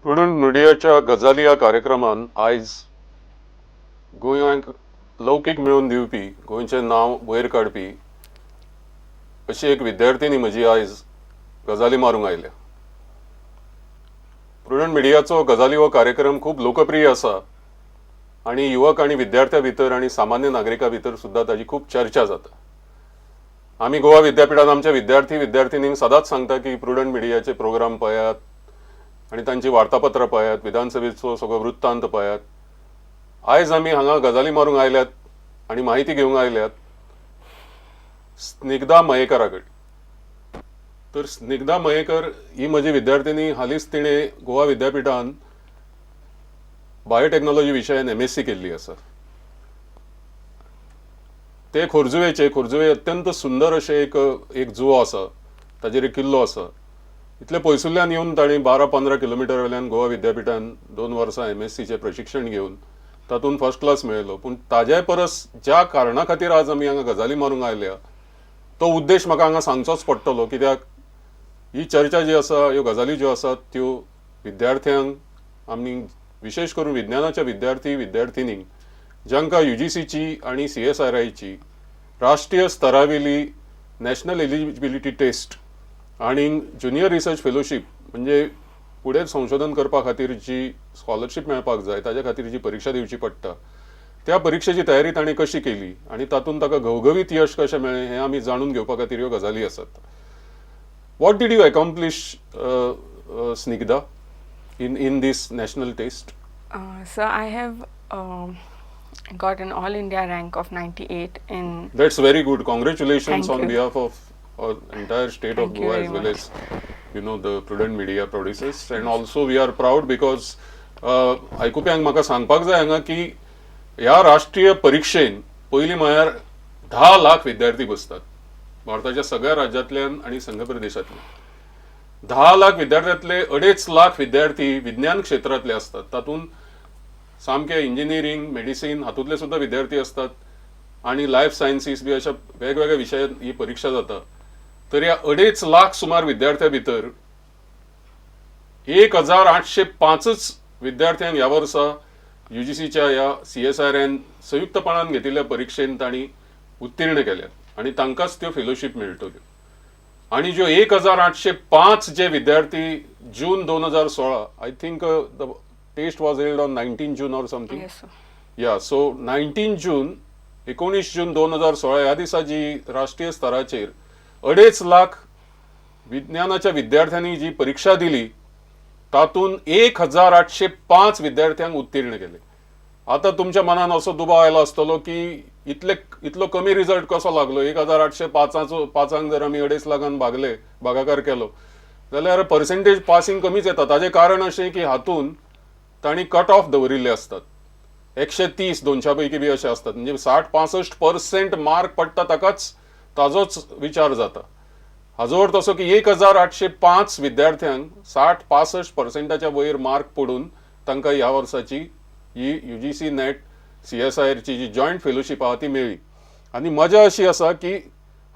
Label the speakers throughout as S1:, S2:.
S1: Prudent मिडियाच्या गजाली ह्या कार्यक्रमान आयज गोंयांक लौकीक मेळोवन दिवपी, गोंयचें नांव वयर काडपी अशी एक विद्यार्थिनी म्हजी आयज गजाली मारूंक आयल्या. प्रुडंट मिडियाचो गजाली हो कार्यक्रम खूब लोकप्रिय आसा आनी युवक आनी विद्यार्थ्यां भितर आनी सामान्य नागरिकां भितर सुद्दां ताजी खूब चर्चा जाता. आमी गोवा विद्यापिठान आमच्या विद्यार्थी विद्यार्थिनींक सदांच सांगता की प्रुडंट मिडियाचे प्रोग्राम पळयात आनी तांची वार्तापत्रां पळयात, विधानसभेचो सगळो वृत्तांत पळयात. आयज आमी हांगा गजाली मारूंक आयल्यात आनी माहिती घेवंक आयल्यात स्निग्धा मयेकरा कडेन. तर स्निग्धा मयेकर ही म्हजी विद्यार्थिनी. हालींच तिणें गोवा विद्यापिठान बायोटॅक्नॉलॉजी विशयान एमएससी केल्ली आसा. ते खोर्जुवेचे. खोर्जुवे अत्यंत सुंदर अशें एक जुवो आसा, ताजेर एक किल्लो आसा. इतले पयसुल्ल्यान येवन ताणें 12-15 किलोमिटर वयल्यान गोवा विद्यापिठान 2 वर्सां एमएससीचें प्रशिक्षण घेवन तातूंत फर्स्ट क्लास मेळयलो. पूण ताज्याय परस ज्या कारणा खातीर आज आमी हांगा गजाली मारूंक आयल्या तो उद्देश म्हाका हांगा सांगचोच पडटलो, कित्याक ही चर्चा जी आसा, ह्यो गजाली ज्यो आसात त्यो विद्यार्थ्यांक आनी विशेश करून विज्ञानाच्या विद्यार्थी विद्यार्थिनींक, जांकां युजीसीची आनी सीएसआयआरची राष्ट्रीय स्तरावेली नॅशनल एलिजिबिलिटी टेस्ट आनी ज्युनियर रिसर्च फेलोशीप, म्हणजे फुडें संशोधन करपा खातीर जी स्कॉलरशीप मेळपाक जाय ताज्या खातीर जी परिक्षा दिवची पडटा, त्या परिक्षेची तयारी ताणें कशी केली आनी तातूंत ताका घवघवीत यश कशें मेळ्ळें हें आमी जाणून घेवपा खातीर ह्यो गजाली आसात. What did you accomplish, Snigdha, in this national test?
S2: So I have got an All India rank of 98 in.
S1: That's very good. Congratulations
S2: Thank
S1: on
S2: you.
S1: Behalf of our entire state of
S2: Thank you
S1: Goa
S2: very
S1: as well
S2: much.
S1: As the Prudent Media producers. And also we are proud because आयकुप्यांक म्हाका सांगपाक जाय हांगा की ह्या राष्ट्रीय परिक्षेन पयलीं म्हळ्यार 10 लाख विद्यार्थी बसतात भारताच्या सगळ्या राज्यांतल्यान आनी संघ प्रदेशांतल्यान. 10 लाख विद्यार्थ्यांतले 2.5 लाख विद्यार्थी विज्ञान क्षेत्रांतले असतात. तातूंत सामके इंजिनियरींग, मेडिसीन हातूंतले सुद्दां विद्यार्थी असतात आणि लायफ सायन्सीस बी अशा वेगवेगळ्या विशयात ही परीक्षा जाता. तर ह्या 2.5 लाख सुमार विद्यार्थ्यां भितर 1805च विद्यार्थ्यांक ह्या वर्सा युजीसीच्या ह्या सीएसआयआर संयुक्तपणान घेतिल्ल्या परिक्षेन तांणी उत्तीर्ण केल्यात आणि तांकांच त्यो फेलोशीप मेळटल्यो. आणि ज्यो 1805 जे विद्यार्थी जून 2016, I think the test was held on 19 June or something.
S2: Yes, sir.
S1: Yeah, so 19 June, 19 जून 2016 ह्या दिसा जी राष्ट्रीय स्तराचेर 2.5 लाख विज्ञानाच्या विद्यार्थ्यांनी जी परिक्षा दिली तातूंत 1805 विद्यार्थ्यांक उत्तीर्ण केले. आता तुमच्या मनान असो दुबाव आयलो आसतलो की इतले इतलो कमी रिजल्ट कसो लागलो? 1805चो पांचांक जर आमी 2.5 लाखान भागले, भागाकार केलो जाल्यार पर्सेंटेज पासिंग कमीच येता. ताजें कारण अशें की हातूंत तांणी कट ऑफ दवरिल्ले आसतात, 130 200 पैकी बी अशे आसतात. म्हणजे 60-65% मार्क पडटा ताकाच ताजोच विचार जाता. हाजो अर्थ असो की 1805 विद्यार्थ्यांक 60-65 पर्संटाच्या वयर मार्क पडून तांकां ह्या वर्साची ही युजीसी नेट सीएसआयआरची जी जॉयंट फेलोशीप आहा ती मेळ्ळी. आनी मजा अशी आसा की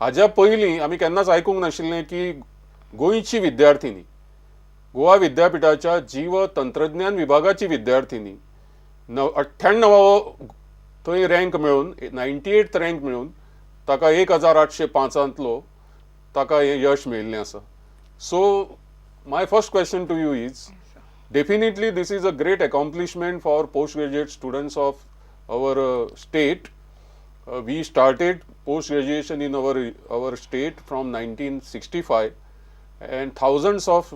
S1: हाज्या पयलीं आमी केन्नाच आयकूंक नाशिल्लें की गोंयची विद्यार्थिनी, गोवा विद्यापिठाच्या जीव तंत्रज्ञान विभागाची विद्यार्थिनी 98वो थंय रँक मेळून, 98th rank मेळून ताका 1805तांतलो ताका हें यश मेळिल्लें आसा. So my first question to you is, definitely this is a great accomplishment for postgraduate students of our state. We started post graduation in our state from 1965 and thousands of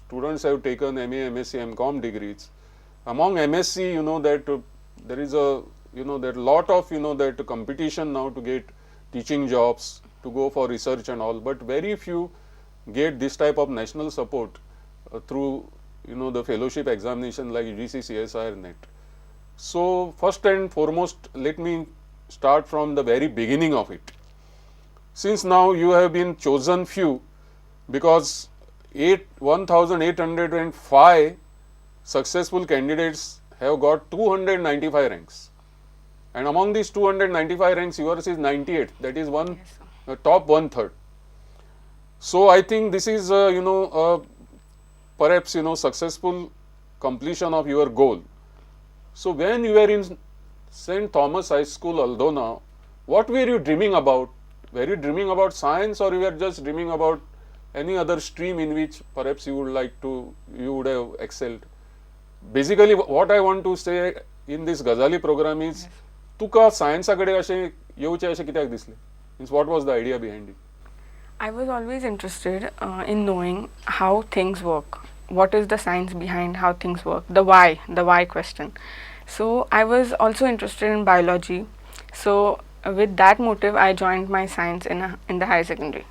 S1: students have taken MA, MSc, MCom degrees. Among MSc, you know that there is a you know that lot of you know that competition now to get teaching jobs, to go for research and all, but very few get this type of national support through the fellowship examination like UGC, CSIR, NET. So first and foremost, let me start from the very beginning of it. Since now you have been chosen few, because eight 1805 successful candidates have got 295 ranks, and among these 295 ranks, yours is 98, that is one
S2: Yes, sir.
S1: Top one third. So I think this is perhaps successful. completion of your goal. So when you were in St. Thomas High School, Aldona, what were you dreaming about? Were you dreaming about science or you were just dreaming about any other stream in which perhaps you would like to, you would have excelled? Basically, what I want to say in this Gazali program is, तुका सायन्सा कडेन अशें येवचें अशें कित्याक दिसलें? Means, what was the idea behind it?
S2: I was always interested in knowing how things work. What is the science behind how things work? The why question. So I was also interested in biology. So with that motive, I joined my science in the higher secondary.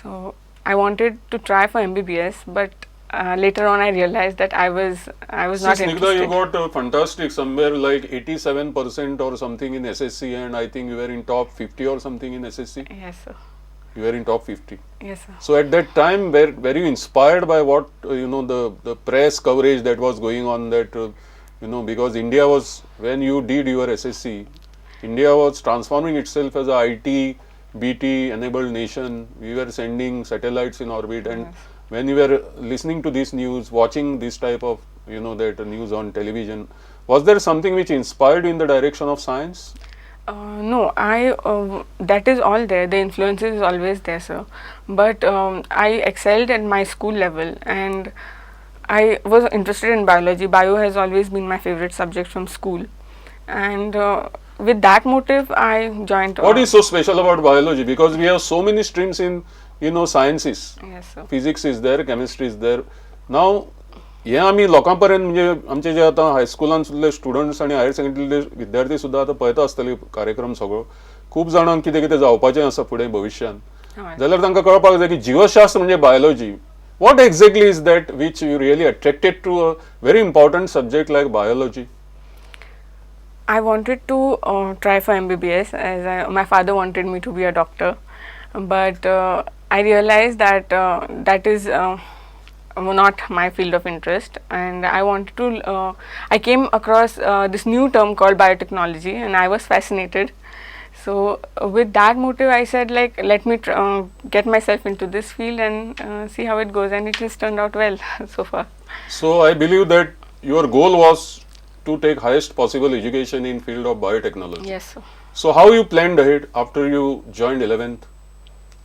S2: So I wanted to try for MBBS, but later on I realized that I was not
S1: See, Snigdha, you
S2: interested.
S1: Got fantastic, somewhere like 87% or something in SSC, and I think you were in top 50 or something in SSC.
S2: Yes, sir.
S1: You were in top 50.
S2: Yes, sir.
S1: So at that time, were you inspired by what the press coverage that was going on, that because India was, when you did your SSC, India was transforming itself as a IT, BT enabled nation. We were sending satellites in orbit, and when you were listening to this news, watching this type of that news on television, was there something which inspired you in the direction of science?
S2: No, I that is all there. The influence is always there, sir. But I excelled at my school level, and I was interested in biology. Bio has always been my favorite subject from school, and with that motive, I joined.
S1: What is so special about biology? Because we have so many streams in sciences.
S2: Yes, sir.
S1: Physics is there, chemistry is there. Now, हे आमी लोकां पर्यंत, म्हणजे आमचे जे आतां हायस्कुलांतले students आनी higher सेकंडरीतले विद्यार्थी सुद्दां आतां पळयता आसतले कार्यक्रम सगळो, खूब जाणांक कितें कितें जावपाचें आसा फुडें भविश्यांत, जाल्यार तांकां कळपाक जाय की जीवशास्त्र म्हणजे biology, what exactly is that which you really attracted to a very important subject like biology?
S2: I wanted to try for MBBS, as my father wanted me to be a doctor, but I realized that that is not my field of interest, and I wanted to. I came across this new term called biotechnology, and I was fascinated. So with that motive, I said, like, let me get myself into this field and see how it goes, and it has turned out well so far.
S1: So I believe that your goal was to take highest possible education in field of biotechnology.
S2: Yes, sir.
S1: So how you planned ahead after you joined 11th?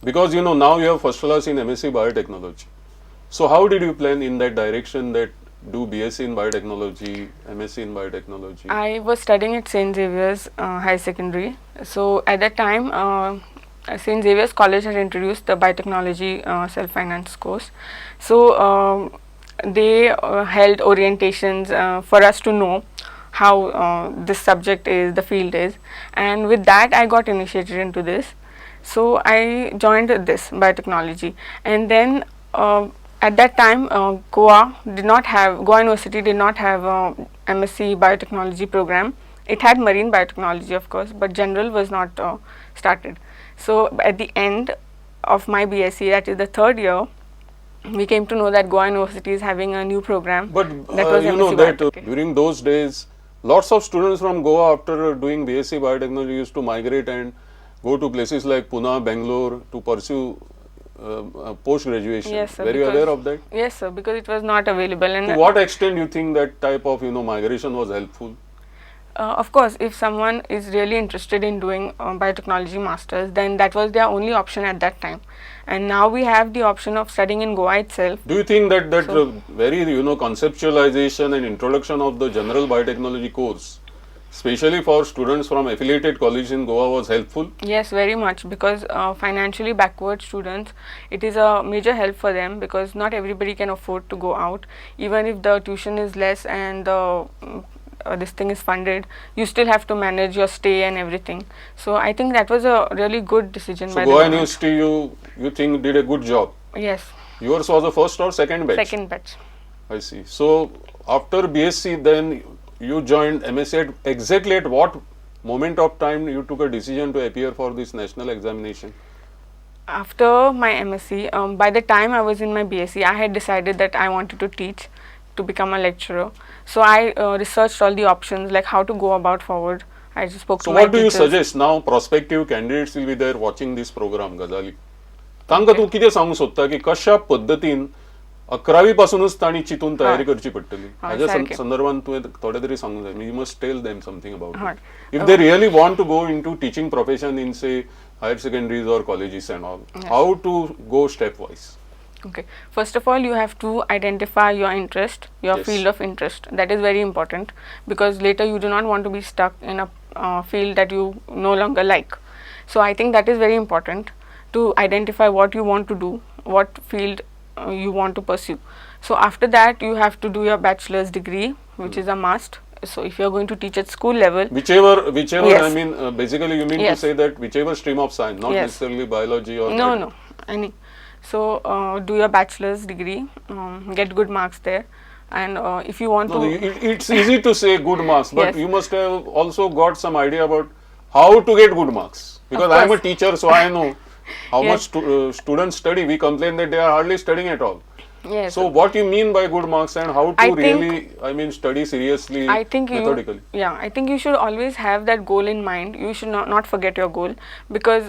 S1: Because now you have first class in MSc Biotechnology. So how did you plan in that direction, that do BSc in Biotechnology, MSc in Biotechnology?
S2: I was studying at St. Xavier's High Secondary. So at that time, St. Xavier's College had introduced the biotechnology self-finance course. So they held orientations for us to know how this subject is, the field is, and with that I got initiated into this. So I joined this biotechnology, and then at that time Goa University did not have a MSc Biotechnology program. It had marine biotechnology, of course, but general was not started. So at the end of my BSc, that is the third year, we came to know that Goa University is having a new program.
S1: But
S2: that was
S1: you know
S2: MSc
S1: that
S2: Biotech.
S1: During those days, lots of students from Goa after doing BSc Biotechnology used to migrate and go to places like Pune, Bangalore to pursue post graduation.
S2: Yes, sir.
S1: Were you aware of that?
S2: Yes, sir, because it was not available. And
S1: To what extent you think that type of migration was helpful?
S2: Of course, if someone is really interested in doing biotechnology masters, then that was their only option at that time. And now we have the option of studying in Goa itself.
S1: Do you think that
S2: So
S1: very conceptualization and introduction of the general biotechnology course, especially for students from affiliated college in Goa, was helpful?
S2: Yes, very much, because financially backward students, it is a major help for them, because not everybody can afford to go out. Even if the tuition is less and the this thing is funded, you still have to manage your stay and everything. So I think that was a really good decision
S1: So
S2: by the
S1: Goa
S2: government.
S1: University, you think did a good job?
S2: Yes.
S1: Yours was the first or second batch?
S2: Second batch.
S1: I see. So after BSc, then you joined MSc. At exactly at what moment of time you took a decision to appear for this national examination?
S2: After my MSc, by the time I was in my BSc, I had decided that I wanted to teach, to become a lecturer. So I researched all the options, like how to go about forward. I just spoke
S1: So
S2: to my
S1: what do you
S2: teachers.
S1: Suggest now? Prospective candidates will be there watching this program, Gazali. तांकां तूं कितें सांगूंक सोदता की कशा पद्दतीन अकरावी पासूनच तांणी चिंतून तयारी करची पडटली. हाज्या
S2: सारकें.
S1: संदर्भात तुवें थोडें तरी सांगूंक जाय. You must tell them something about
S2: हय.
S1: If they really want to go into teaching profession in, say, higher secondaries or colleges and all, how to go step wise.
S2: Okay. First of all, you have to identify your interest, your field of interest. That is very important because later you do not want to be stuck in a field that you no longer like. So I think that is very important to identify what you want to do, what field you want to pursue. So after that, you have to do your bachelor's degree, which is a must. So if you are going to teach at school level,
S1: Whichever,
S2: Yes.
S1: I mean, basically you mean to say that whichever stream of science, not necessarily biology or
S2: No,
S1: that.
S2: No, any. So do your bachelor's degree, get good marks there, and if you want
S1: No,
S2: to,
S1: it's easy to say good marks, but you must have also got some idea about how to get good marks. Because I am a teacher, so I know how much students study. We complain that they are hardly studying at all.
S2: Yes.
S1: So what you mean by good marks and how to
S2: I think
S1: really, I mean, study seriously,
S2: I think you,
S1: methodically?
S2: Yeah, I think you should always have that goal in mind. You should not forget your goal because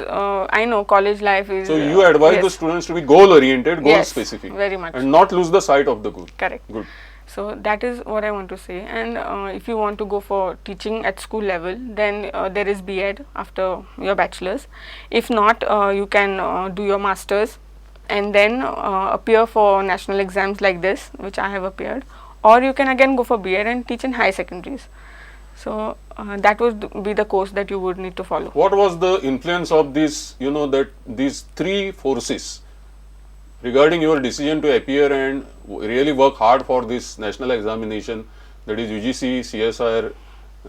S2: I know college life is.
S1: So you advise the students to be goal oriented, goal
S2: Yes,
S1: specific,
S2: very much.
S1: And not lose the sight of the goal.
S2: Correct.
S1: Good.
S2: So that is what I want to say. And if you want to go for teaching at school level, then there is B.Ed after your bachelor's. If not, you can do your master's and then appear for national exams like this, which I have appeared. Or you can again go for B.Ed and teach in high secondaries. So that would be the course that you would need to follow.
S1: What was the influence of this, you know, that these three forces regarding your decision to appear and really work hard for this national examination, that is UGC, CSIR,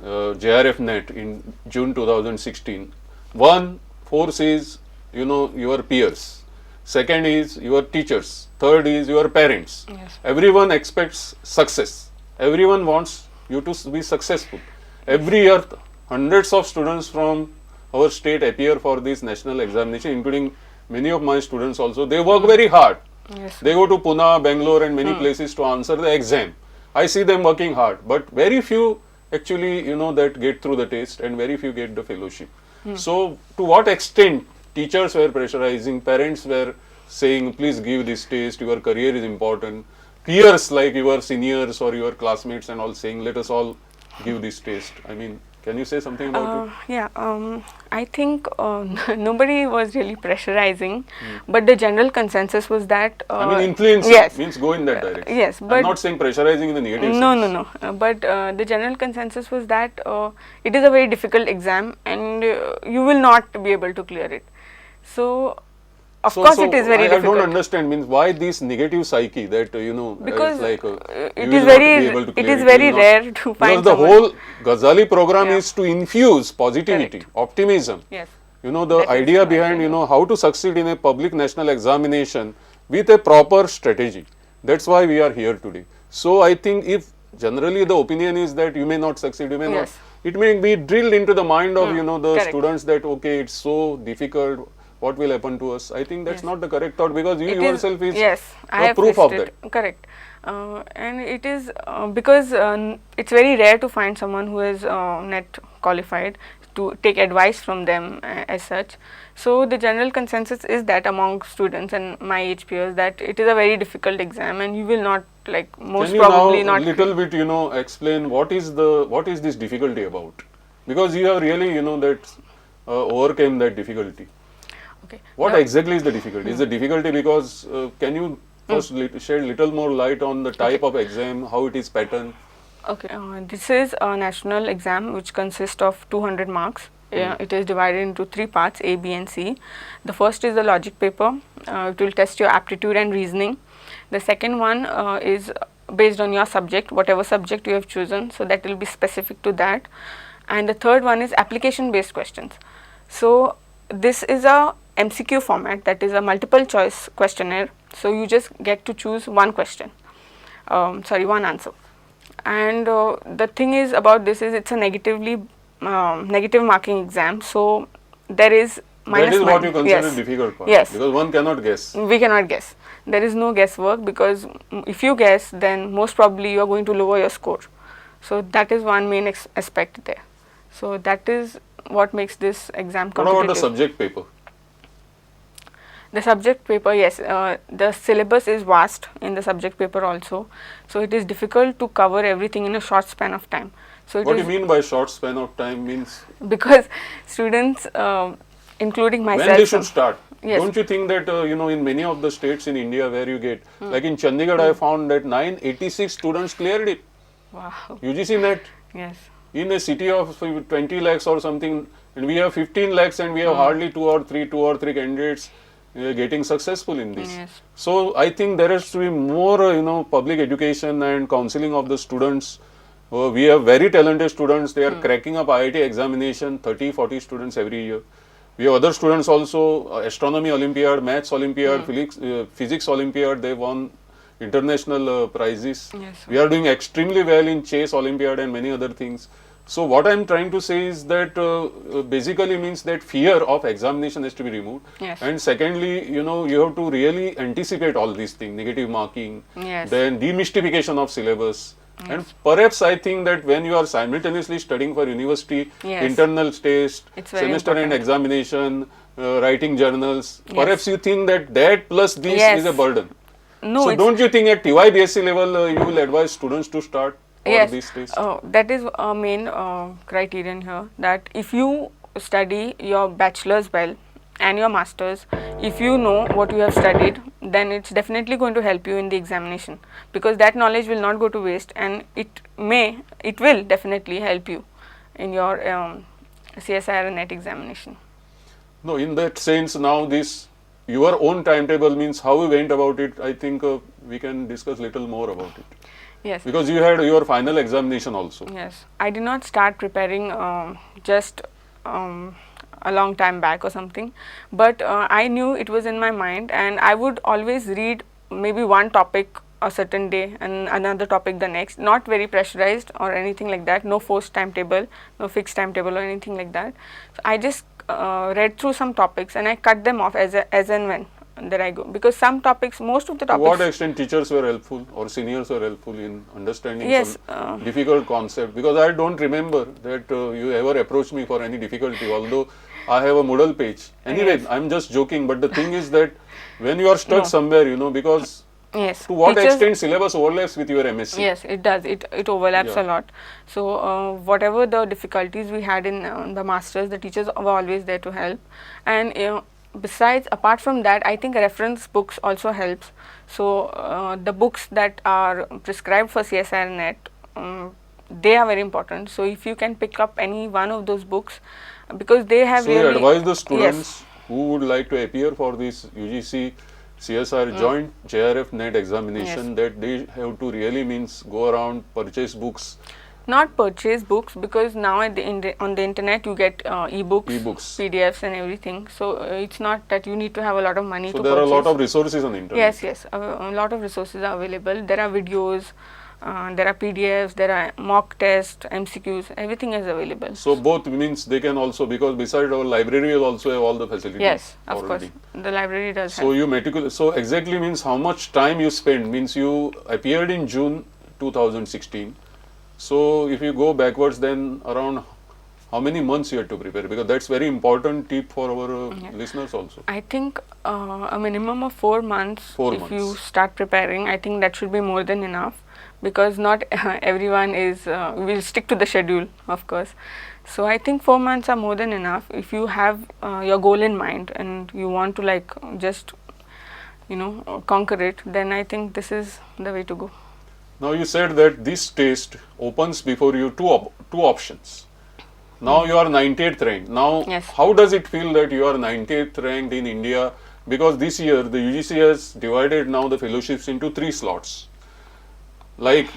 S1: JRF NET in June 2016? One force is, you know, your peers. Second is your teachers. Third is your parents.
S2: Yes.
S1: Everyone expects success. Everyone wants you to be successful. Every year, hundreds of students from our state appear for this national examination, including many of my students also. They work very hard.
S2: Yes.
S1: They go to Pune, Bangalore and many places to answer the exam. I see them working hard, but very few actually, you know, that get through the test and very few get the fellowship. So, to what extent teachers were pressurizing, parents were saying, please give this test, your career is important. Peers like your seniors or your classmates and all saying, let us all give this test. I mean, can you say something about it?
S2: Yeah, I think nobody was really pressurizing, but the general consensus was that...
S1: I mean, influence
S2: yes.
S1: means go in that direction.
S2: Yes,
S1: I'm
S2: but
S1: not saying pressurizing in the negative
S2: No,
S1: sense.
S2: no, no. But the general consensus was that it is a very difficult exam and you will not be able to clear it. So, of course, it is very
S1: I
S2: difficult.
S1: don't understand, means why this negative psyche that, you know,
S2: Because,
S1: it's like,
S2: it
S1: you
S2: is
S1: will not
S2: very
S1: be able to
S2: it
S1: clear
S2: is
S1: it,
S2: very
S1: you will not.
S2: rare to find
S1: Because the
S2: someone.
S1: whole Ghazali program
S2: Yeah.
S1: is to infuse positivity,
S2: Correct.
S1: Optimism.
S2: Yes.
S1: You know, the
S2: That is
S1: idea
S2: my
S1: behind, you
S2: idea.
S1: know, how to succeed in a public national examination with a proper strategy. That's why we are here today. So I think if generally the opinion is that you may not succeed, you may not,
S2: Yes.
S1: it may be drilled into the mind of, you know, the
S2: Correct.
S1: Students that, okay, it's so difficult, what will happen to us? I think that's
S2: Yes.
S1: not the correct thought, because you
S2: It is-
S1: yourself is
S2: yes, I
S1: a
S2: have
S1: proof of
S2: faced
S1: that.
S2: it. Correct. And it is because it's very rare to find someone who is NET qualified to take advice from them as such. So the general consensus is that among students and my age peers that it is a very difficult exam and you will not, like, most
S1: Can you
S2: probably
S1: now
S2: not
S1: little bit, you know, explain what is this difficulty about? Because you have really, you know, that overcame that difficulty.
S2: Okay.
S1: What
S2: Now
S1: exactly is the difficulty? Is the difficulty because, can you first shed little more light on the type of exam, how it is patterned?
S2: Okay, this is a national exam which consists of 200 marks. It is divided into three parts, A, B and C. The first is the logic paper. It will test your aptitude and reasoning. The second one is based on your subject, whatever subject you have chosen, so that will be specific to that. And the third one is application based questions. So this is a MCQ format, that is a multiple choice questionnaire. So you just get to choose one question, sorry, one answer. And the thing is about this is it's a negative marking exam. So there is minus
S1: That is what
S2: one.
S1: you consider
S2: Yes.
S1: difficult part.
S2: Yes.
S1: Because one cannot guess.
S2: We cannot guess. There is no guesswork, because if you guess, then most probably you are going to lower your score. So that is one main aspect there. So that is what makes this exam
S1: What about the
S2: competitive.
S1: subject paper?
S2: The subject paper, yes, the syllabus is vast in the subject paper also. So, it is difficult to cover everything in a short span of time. So, it
S1: What do
S2: is
S1: you mean by short span of time means?
S2: Because students, including myself,
S1: When they should start?
S2: Yes.
S1: Don't you think that, you know, in many of the states in India where you get, like in Chandigarh, I found that 986 students cleared it.
S2: Wow.
S1: UGC NET.
S2: Yes.
S1: In a city of 20 lakhs or something, and we have 15 lakhs and we have hardly two or three candidates getting successful in this.
S2: Yes.
S1: So I think there has to be more, you know, public education and counseling of the students. We have very talented students. They are cracking up IIT examination, 30-40 students every year. We have other students also, astronomy Olympiad, maths Olympiad, physics Olympiad, they won international prizes.
S2: Yes.
S1: We are doing extremely well in chess Olympiad and many other things. So what I am trying to say is that basically means that fear of examination has to be removed.
S2: Yes.
S1: And secondly, you know, you have to really anticipate all these things, negative marking,
S2: Yes.
S1: then demystification of syllabus.
S2: Yes.
S1: And perhaps I think that when you are simultaneously studying for university,
S2: Yes.
S1: internal test,
S2: It's very
S1: semester end
S2: important.
S1: examination, writing journals,
S2: Yes.
S1: perhaps you think that that plus this
S2: Yes.
S1: is a burden.
S2: No,
S1: So don't you think at TYBSc level you will advise students to start for
S2: yes,
S1: this test?
S2: That is a main criterion here, that if you study your bachelor's well and your master's, if you know what you have studied, then it's definitely going to help you in the examination, because that knowledge will not go to waste, and it will definitely help you in your CSIR NET examination.
S1: No, in that sense, now this your own timetable means how you went about it, I think we can discuss little more about it.
S2: Yes.
S1: Because you had your final examination also.
S2: Yes, I did not start preparing just a long time back or something, but I knew it was in my mind, and I would always read maybe one topic a certain day and another topic the next, not very pressurized or anything like that, no forced timetable, no fixed timetable or anything like that. So I just read through some topics and I cut them off as and when that I go, because some topics, most of the topics.
S1: To what extent teachers were helpful or seniors were helpful in understanding
S2: yes,
S1: some difficult concept? Because I don't remember that you ever approached me for any difficulty, although I have a Moodle page. Anyway,
S2: yes.
S1: I'm just joking, but the thing is that when you are stuck somewhere, you know, because
S2: yes,
S1: to what
S2: teachers,
S1: extent syllabus overlaps with your MSc?
S2: Yes, it does. It overlaps a lot. So whatever the difficulties we had in the masters, the teachers were always there to help. And besides, apart from that, I think reference books also helps. So the books that are prescribed for CSIR NET, they are very important. So if you can pick up any one of those books, because they have
S1: So
S2: really
S1: you advise the students
S2: yes.
S1: who would like to appear for this UGC CSIR joint JRF NET examination,
S2: yes.
S1: that they have to really means go around, purchase books.
S2: Not purchase books, because now at the on the internet you get e-books, PDFs and everything. So it's not that you need to have a lot of money
S1: so
S2: to
S1: there
S2: purchase.
S1: Are a lot of resources on the internet.
S2: Yes, yes, a lot of resources are available. There are videos, there are PDFs, there are mock tests, MCQs, everything is available.
S1: So both means they can also, because besides our library will also have all the facilities.
S2: Yes, of
S1: already.
S2: Course, the library does
S1: So
S2: have.
S1: You meticulous, so exactly means how much time you spend, means you appeared in June 2016. So if you go backwards, then around how many months you had to prepare? Because that's very important tip for our listeners also.
S2: I think a minimum of 4 months.
S1: 4
S2: if
S1: months.
S2: You start preparing, I think that should be more than enough, because not everyone is, will stick to the schedule, of course. So I think 4 months are more than enough if you have your goal in mind and you want to like just, you know, conquer it, then I think this is the way to go.
S1: Now you said that this test opens before you two options. Now you are 98th ranked. Now
S2: yes.
S1: How does it feel that you are 98th ranked in India? Because this year the UGC has divided now the fellowships into 3 slots. Like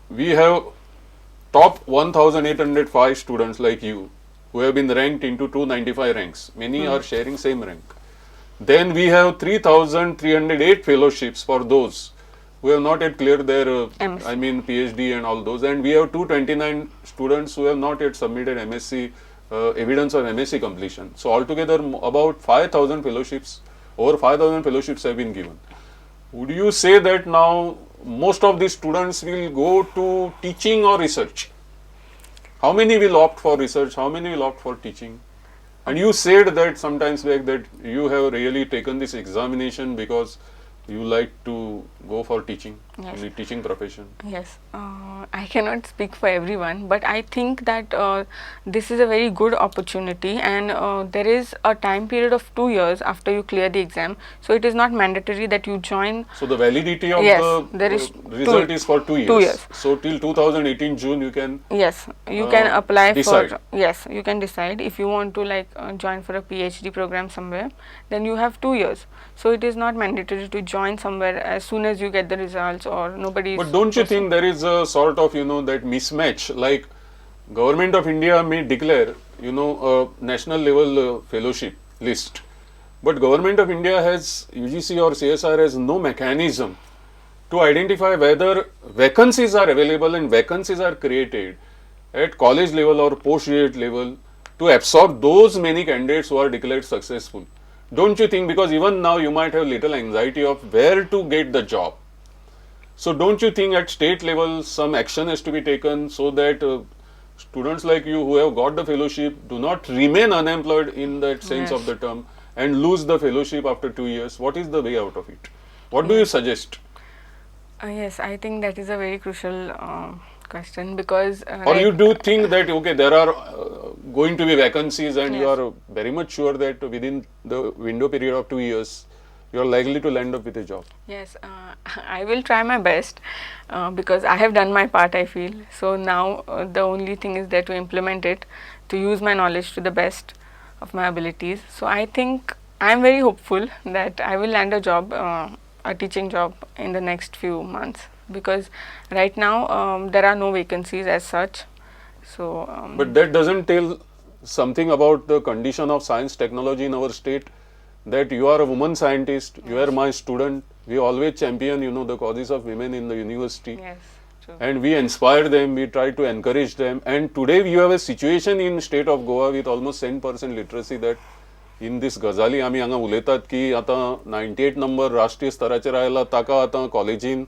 S1: we have top 1805 students like you who have been ranked into 295 ranks. Many are sharing same rank. Then we have 3,308 fellowships for those who have not yet cleared their, I mean PhD and all those, and we have 229 students who have not yet submitted MSc, evidence of MSc completion. So altogether about 5,000 fellowships, over 5,000 fellowships have been given. Would you say that now most of these students will go to teaching or research? How many will opt for research? How many will opt for teaching? And you said that sometimes back that you have really taken this examination because you like to go for teaching.
S2: Yes.
S1: In the teaching profession.
S2: Yes, I cannot speak for everyone, but I think that this is a very good opportunity, and there is a time period of 2 years after you clear the exam. So it is not mandatory that you join.
S1: So the validity of
S2: Yes,
S1: the
S2: there is
S1: result
S2: two,
S1: is for 2 years.
S2: 2 years.
S1: So till 2018 June you can.
S2: Yes, you can apply
S1: decide.
S2: for. Yes, you can decide if you want to like join for a PhD program somewhere, then you have 2 years. So it is not mandatory to join somewhere as soon as you get the results or nobody is.
S1: But don't you think there is a sort of, you know, that mismatch, like Government of India may declare, you know, a national level fellowship list, but Government of India has, UGC or CSIR has no mechanism to identify whether vacancies are available and vacancies are created at college level or postgraduate level to absorb those many candidates who are declared successful. Don't you think, because even now you might have little anxiety of where to get the job. So don't you think at state level some action has to be taken so that students like you who have got the fellowship do not remain unemployed in that sense
S2: Yes.
S1: of the term and lose the fellowship after 2 years? What is the way out of it? What do you suggest?
S2: Yes, I think that is a very crucial question, because
S1: Or you do think that okay, there are going to be vacancies and
S2: Yes.
S1: you are very much sure that within the window period of 2 years you are likely to land up with a job?
S2: Yes, I will try my best because I have done my part, I feel. So now the only thing is there to implement it, to use my knowledge to the best of my abilities. So I think I am very hopeful that I will land a job, a teaching job in the next few months, because right now there are no vacancies as such. So,
S1: but that doesn't tell something about the condition of science technology in our state, that you are a woman scientist, you are my student, we always champion, you know, the causes of women in the university.
S2: Yes, true.
S1: And we inspire them, we try to encourage them. And today you have a situation in state of Goa with almost 10% literacy that in this गजाली आमी हांगा उलयतात की आतां 98 number राष्ट्रीय स्तराचेर आयला, ताका आतां कॉलेजीन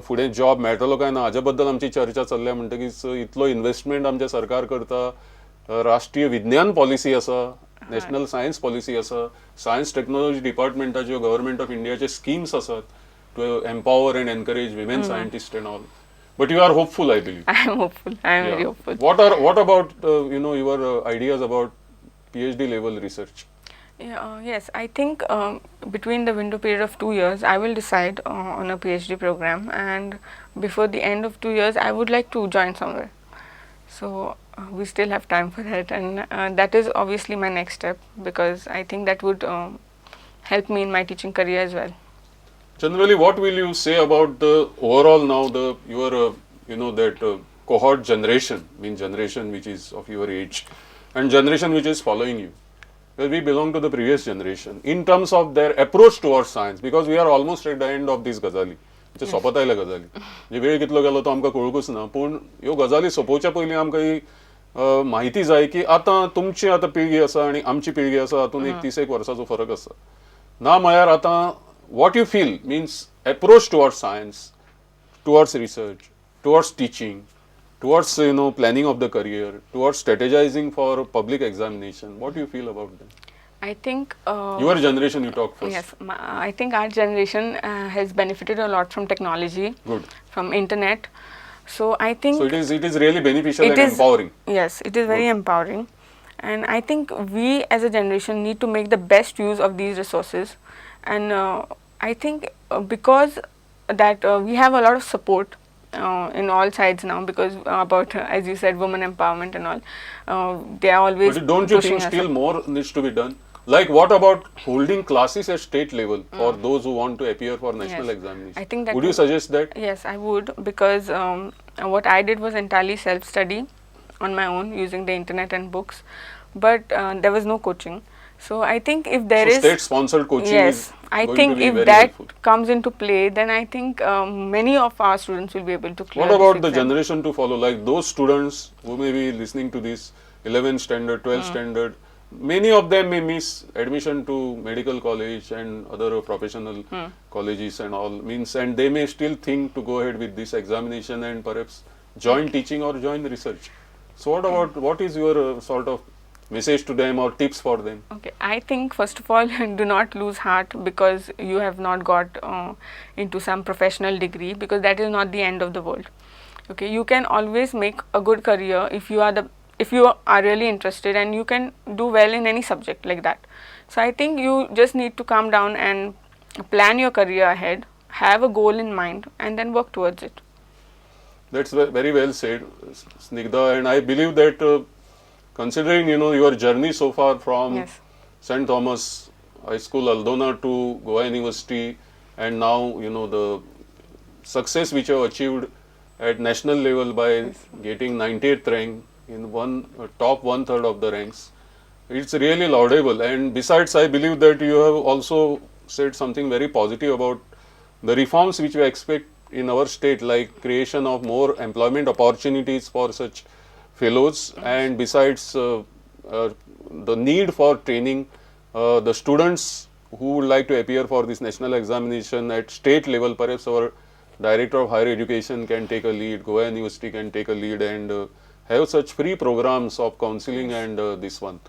S1: फुडें जॉब मेळटलो काय ना हाजे बद्दल आमची चर्चा चल्ल्या. म्हणटकीच इतलो इन्व्हेस्टमेंट आमचें सरकार करता, राष्ट्रीय विज्ञान पॉलिसी आसा, नॅशनल सायन्स पॉलिसी आसा, सायन्स टेक्नॉलॉजी डिपार्टमेंटाच्यो गव्हर्मेंट ऑफ इंडियाचे स्किम्स आसात to empower and encourage women scientist and all. But you are hopeful, I believe.
S2: I am hopeful. I am very hopeful.
S1: What about you know, your ideas about PhD level research?
S2: Yeah, yes, I think between the window period of 2 years, I will decide on a PhD program, and before the end of 2 years, I would like to join somewhere. So we still have time for that, and that is obviously my next step, because I think that would help me in my teaching career as well.
S1: Generally, what will you say about the overall now the your you know, that cohort generation, mean generation which is of your age and generation which is following you? Well, we belong to the previous generation in terms of their approach towards science, because we are almost at the end of this गजाली, म्हणजे सोंपत आयल्या गजाली, म्हणजे वेळ कितलो गेलो तो आमकां कळूंकच ना. पूण ह्यो गजाली सोंपोवच्या पयलीं आमकां ही म्हायती जाय की आतां तुमची आतां पिळगी आसा आनी आमची पिळगी आसा, हातूंत एक 30 वर्साचो फरक आसा. ना म्हळ्यार आतां what you feel means approach towards science, towards research, towards teaching, towards, you know, planning of the career, towards strategizing for public examination. What do you feel about them?
S2: I think
S1: your generation, you talk first.
S2: Yes, I think our generation has benefited a lot from technology.
S1: Good.
S2: From internet. So I think
S1: so it is really beneficial and empowering.
S2: Yes, it is very
S1: Good.
S2: Empowering. And I think we as a generation need to make the best use of these resources. And I think because that we have a lot of support in all sides now, because about as you said, women empowerment and all, they are always.
S1: But don't you think still more needs to be done? Like, what about holding classes at state level for those who want to appear for national
S2: Yes.
S1: examination?
S2: I think that
S1: would you suggest that?
S2: Yes, I would, because what I did was entirely self-study on my own using the internet and books, but there was no coaching. So I think if there is
S1: state-sponsored coaching,
S2: yes,
S1: is
S2: I
S1: going
S2: think
S1: to be
S2: if
S1: very
S2: that
S1: helpful.
S2: Comes into play, then I think many of our students will be able to clear.
S1: What about the
S2: exam.
S1: Generation to follow? Like those students who may be listening to this 11th standard, 12th standard, many of them may miss admission to medical college and other professional colleges and all means, and they may still think to go ahead with this examination and perhaps join teaching or join research. So what about, what is your sort of message to them or tips for them?
S2: Okay, I think first of all, do not lose heart because you have not got into some professional degree, because that is not the end of the world. Okay, you can always make a good career if you are really interested, and you can do well in any subject like that. So I think you just need to calm down and plan your career ahead, have a goal in mind, and then work towards it.
S1: That's very well said, Snigdha, and I believe that considering your journey so far from St. Thomas High School, Aldona, to Goa University, and now the success which you have achieved at national level by getting 98th rank in one top one third of the ranks, it's really laudable. And besides, I believe that you have also said something very positive about the reforms which we expect in our state, like creation of more employment opportunities for such fellows, and besides the need for training the students who would like to appear for this national examination at state level. Perhaps our Director of Higher Education can take a lead, Goa University can take a lead, and have such free programs of counseling and this one.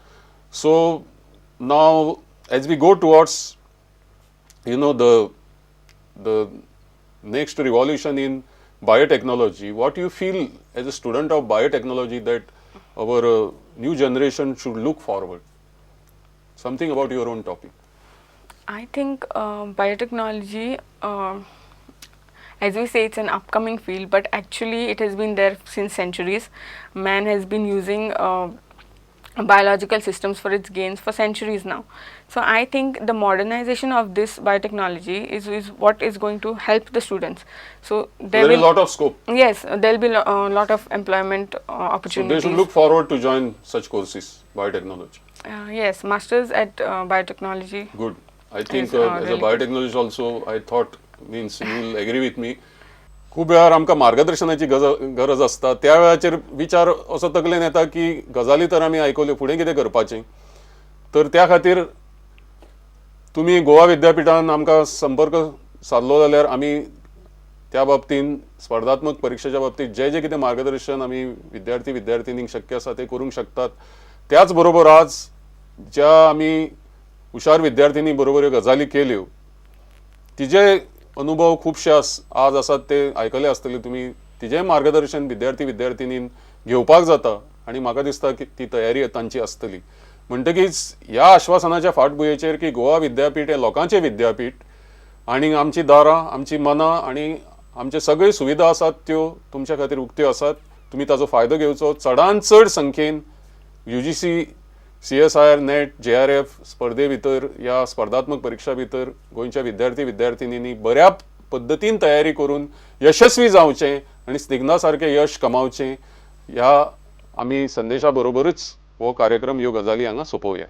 S1: So now, as we go towards the next revolution in biotechnology, what you feel as a student of biotechnology that our new generation should look forward? Something about your own topic.
S2: I think biotechnology, as we say, it's an upcoming field, but actually it has been there since centuries. Man has been using biological systems for its gains for centuries now. So I think the modernization of this biotechnology is what is going to help the students. So there
S1: There is
S2: will
S1: a lot of scope.
S2: Yes, there will be a lot of employment
S1: So
S2: opportunities.
S1: they should look forward to join such courses, biotechnology.
S2: Yes, masters at biotechnology.
S1: Good. I think
S2: Is,
S1: as a
S2: really good.
S1: Biotechnologist also, I thought means you will agree with me. खूब वेळार आमकां मार्गदर्शनाची गरज आसता. त्या वेळाचेर विचार असो तकलेन येता की गजाली तर आमी आयकल्यो, फुडें कितें करपाचें? तर त्या खातीर तुमी गोवा विद्यापिठान आमकां संपर्क सादलो जाल्यार आमी त्या बाबतीन, स्पर्धात्मक परिक्षेच्या बाबतीत जे जे कितें मार्गदर्शन आमी विद्यार्थी विद्यार्थिनींक शक्य आसा तें करूंक शकतात. त्याच बरोबर आज ज्या आमी हुशार विद्यार्थिनी बरोबर ह्यो गजाली केल्यो, तिजे अनुभव खुबशे आज आसात, ते आयकले आसतले तुमी. तिजें मार्गदर्शन विद्यार्थी विद्यार्थिनीन घेवपाक जाता आनी म्हाका दिसता की ती तयारी तांची आसतली. म्हणटकीच ह्या आश्वासनाच्या फाटभुंयेचेर की गोवा विद्यापीठ हें लोकांचें विद्यापीठ आनी आमची दारां, आमची मनां आनी आमचे सगळे सुविधा आसात त्यो तुमच्या खातीर उक्त्यो आसात. तुमी ताचो फायदो घेवचो. चडान चड संख्येन UGC, CSIR NET, JRF स्पर्धे भितर, ह्या स्पर्धात्मक परिक्षा भितर गोंयच्या विद्यार्थी विद्यार्थिनींनी बऱ्या पद्दतीन तयारी करून यशस्वी जावचें आनी स्निग्धा सारकें यश कमावचें, ह्या आमी संदेशा बरोबरच हो कार्यक्रम, ह्यो गजाली हांगा सोंपोवया.